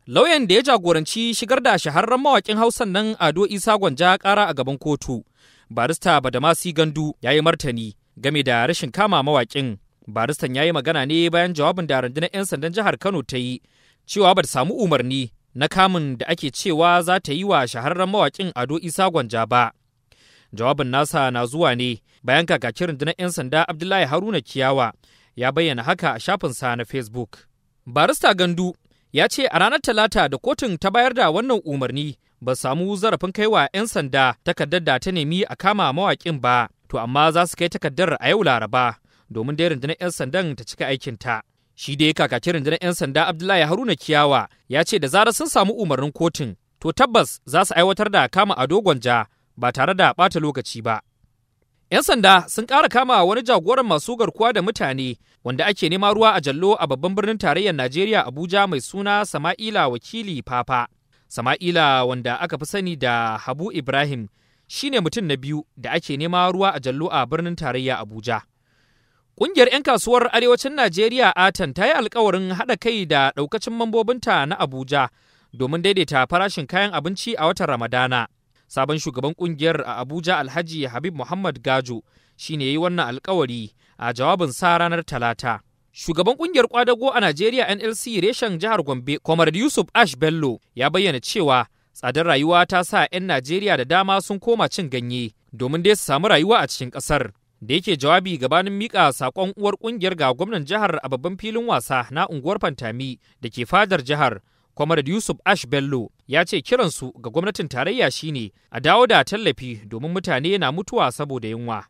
Lauyan da ya jagoranci shigar da shahararren mawaƙin Hausan nan Ado Isa Gwanja ƙara a gaban kotu, Barista Badamasi Gandu, ya yi martani game da rashin kama mawaƙin. Baristan ya yi magana ne bayan jawabin da rundunar 'yan sandan jihar Kano ta yi cewa ba ta samu umarni na kamun da ake cewa za ta yi wa shahararren mawaƙin Ado Isa Gwanja ba. Jawabin nasa na zuwa ne bayan kakakin rundunar 'yan sanda Abdullahi Haruna Kiyawa ya bayyana haka a shafinsa na Facebook. Barista Gandu ya ce a ranar Talata da kotun ta bayar da wannan umarni, ba samu zarafin kaiwa 'yan sanda takardar da ta nemi a kama mawaƙin ba, to amma za su kai takardar a yau Laraba domin dai rundunar 'yan sandan ta cika aikinta. Shi dai kakakin rundunar 'yan sanda Abdullahi Haruna Kiyawa ya ce da zarar sun samu umarnin kotun, to tabbas za su aiwatar da kama Ado Gwanja ba tare da ɓata lokaci ba. 'Yan sanda sun ƙara kama wani jagoran masu garkuwa da mutane wanda ake nema ruwa a jallo a babban birnin tarayyar Najeriya Abuja, mai suna Sama'ila Wakili Papa. Sama'ila, wanda aka fi sani da Habu Ibrahim, shine mutum na biyu da ake nema ruwa a jallo a birnin tarayya Abuja. Ƙungiyar 'yan kasuwar Arewacin Najeriya Atan ta yi alkawarin haɗa kai da ɗaukacin mambobinta na Abuja domin daidaita farashin kayan abinci a watan Ramadana. Sabon shugaban kungiyar a Abuja, Alhaji Habib Muhammad Gajo, shine ya yi wannan alkawari a jawabin sa ranar Talata. Shugaban kungiyar kwadago a Najeriya NLC reshen jihar Gombe, Comrade Yusuf Ash Bello, ya bayyana cewa tsadar rayuwa ta sa 'yan Najeriya da dama sun koma cin ganye domin dai su samu rayuwa a cikin kasar. Da yake jawabi gabanin mika sakon uwar kungiyar ga gwamnan jihar a babban filin wasa na unguwar Fantami da ke fadar jihar, Comrade Yusuf Ash Bello ya ce kiransu ga gwamnatin tarayya shine a dawo da tallafi domin mutane na mutuwa saboda yunwa.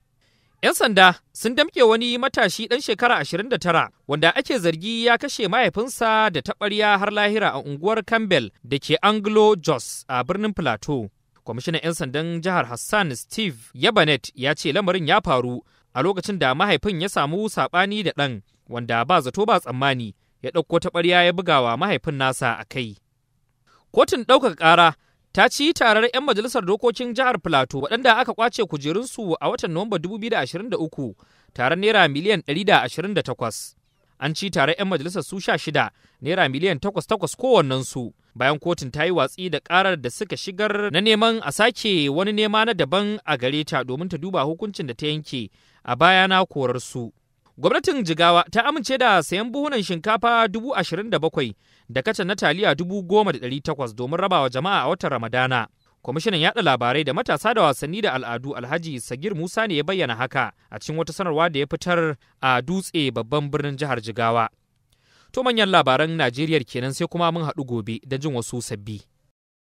'Yan sanda sun damƙe wani matashi ɗan shekara 29 wanda ake zargi ya kashe mahaifinsa da taɓarya har lahira a unguwar Campbell da ke Anglo Jos a birnin Plateau. Kwamishinan 'yan sandan jihar Hassan Steve Yabanet ya ce lamarin ya faru a lokacin da mahaifin ya samu saɓani da ɗan, wanda ba zato ba tsammani ya ɗauko taɓarya ya buga wa mahaifin nasa a kai. Kotun ɗaukaka ƙara ta ci tarar 'yan majalisar dokokin jihar Filato waɗanda aka kwace kujerunsu a watan Nuwamba 2023 taron naira miliyan 128. An ci tarar 'yan majalisar su 16 naira miliyan 8 8 kowannensu bayan kotun ta yi watsi da ƙarar da suka shigar na neman a sake wani nema na daban a gare ta domin ta duba hukuncin da ta yanke a baya na korar su. Gwamnatin Jigawa ta amince da sayan buhunan shinkafa 27,000 da katan na taliya 10,800 domin rabawa jama'a a watan Ramadana. Kwamishinan yaɗa labarai da matasa da wasanni da al'adu, Alhaji Sagir Musa, ne ya bayyana haka a cikin wata sanarwa da ya fitar a Dutse, babban birnin jihar Jigawa. To, manyan labaran Najeriya kenan, sai kuma mun haɗu gobe don jin wasu sabbi.